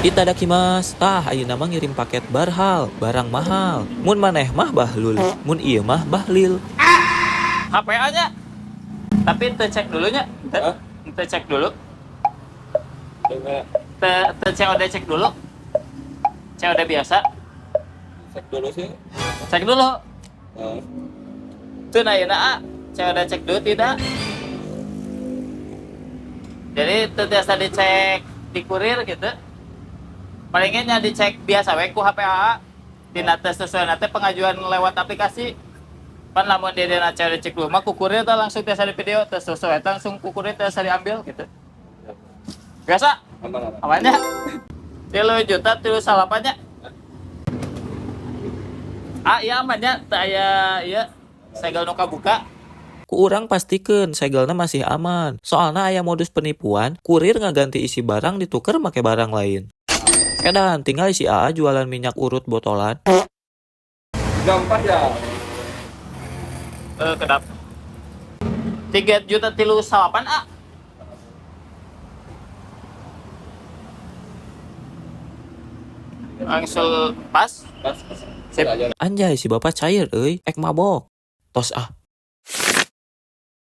Itadakimasu. Tah, ayeuna mah ngirim paket barhal, barang mahal. Mun maneh mah bahlul, mun ieu mah bahlil. HPA nya. Tapi teu cek dulu nya. Hah? Teu cek dulu. Dengan Teu teu COD cek dulu. COD biasa. Cek dulu sih. Cek dulu. Nah, Tuh nah ayeuna ah, COD cek dulu tidak. Jadi teu biasa dicek di kurir gitu. Palingnya nya dicek biasa we ku HPA. Dina teu sesuai teh pengajuan lewat aplikasi. Pan lamun di dina COD cek dulu mah ku kurir teh langsung biasa di video teu sesuai teh langsung ku kurir teh diambil gitu. Biasa. Aman aman. Amannya 3 juta 3 salapannya. Ah iya, amannya teu aya iya segel nu kabuka. Ku urang pastikeun segelna masih aman. Soalna aya modus penipuan, kurir ngaganti isi barang dituker make barang lain. Edan, tinggal si AA jualan minyak urut botolan. 34 ya. Eh, kedap. 3 juta 3 salapan ah. Langsung pas. Pas. Sip. Aja. Anjay, si bapak cair euy, ek mabok. Tos ah.